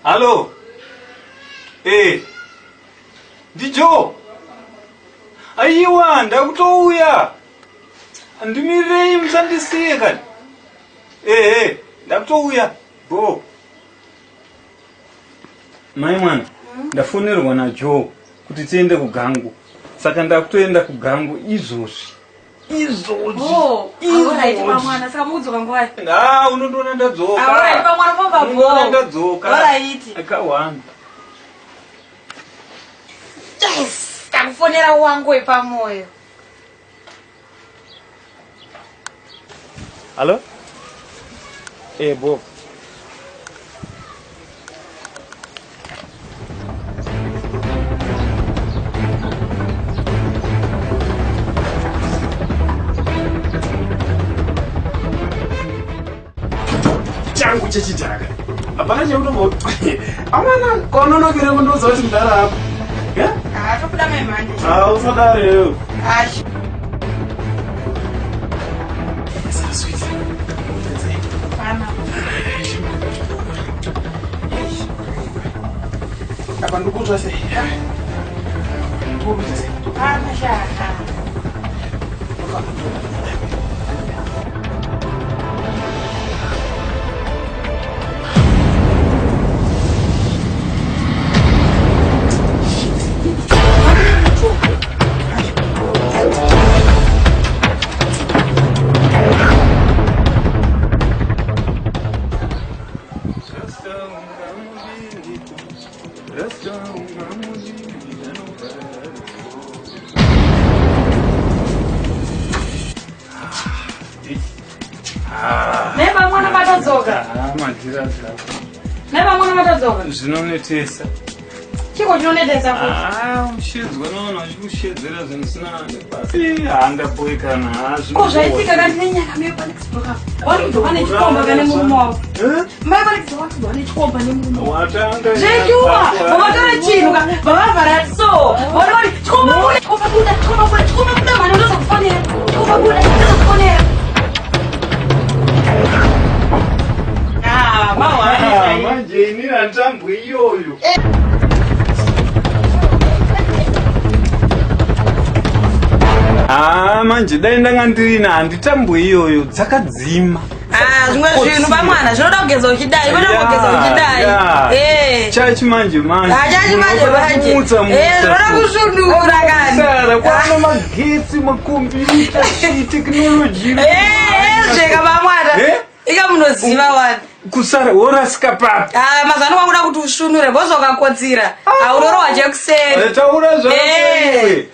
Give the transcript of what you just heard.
Hallo? Eh. Ndijo. Aiwa, ndakutouya. Ndimirirei musandisiye kani. Eh, eh, ndakutouya. Go. Mai mwana, ndafonerwa naJoe kuti tiende kugangu. Saka ndakutoenda kugangu izvozvi. Izvozvi. Oh, alright Izvozvi. pamwana saka mukudzoka nguvai? Ah, unondiona ndadzoka. Alright pamwana famba bho. Unondiona ndadzoka. Alright. Akawanda. Yes, takufonera wangu wepamoyo. Hallo? Eh, Bob. Changu chechidhaka. Hapana chekutombo. Amana kononokere kundiudza kuti mudhara ako. Eh? Ah, tobuda mai manje. Ah, usadaro iwewe. Ah, Sweet. pana. Apa ndikutsva sei? Ndikutsva sei? Pana shaka. Neba mwana matadzoka. Ah, madhira zvako. Neba mwana matadzoka. Zvinonetesa. Chiko chinonetesa futi. Ah, uchidzwa noona uchikushedzera zvinhu zvisina basa. Handaboikana. Ko zvaitika kanti nenyaya mai panext door apa. Wanudzoka nechikomba kane murume wavo. Mai panext door wanudzoka nechikomba nemurume wavo. Watanga. Zvechuwa, vavatora chinhu ka, vavavhara so. Vaona kuti chikomba buda, chikomba buda, chikomba buda, chikomba buda mhani ndozokufonera. Chikomba buda, ndozokufonera. Ah, mawana. Manje ini handitambwe iyoyo. Ah, manje dai ndanga ndirina handitambwe iyoyo dzakadzima. Ah, zvimwe zvinhu pamwana zvinoda kugeza uchidai, kwete kugeza uchidai. Eh. Chachi manje manje. Ah, chachi manje manje. Mutsa mutsa. Eh, zvinoda kusvunura kani. Sara kwana magetsi makombiyuta chi technology. Eh, zveka pamwana. Eh? Ika munoziva wani. Kusara worasika papi. Ah, mazano kwakuda kuti usvunure, bozo ukakotsira. Haurorowa jekuseri. Taura Eh. zvako iwe.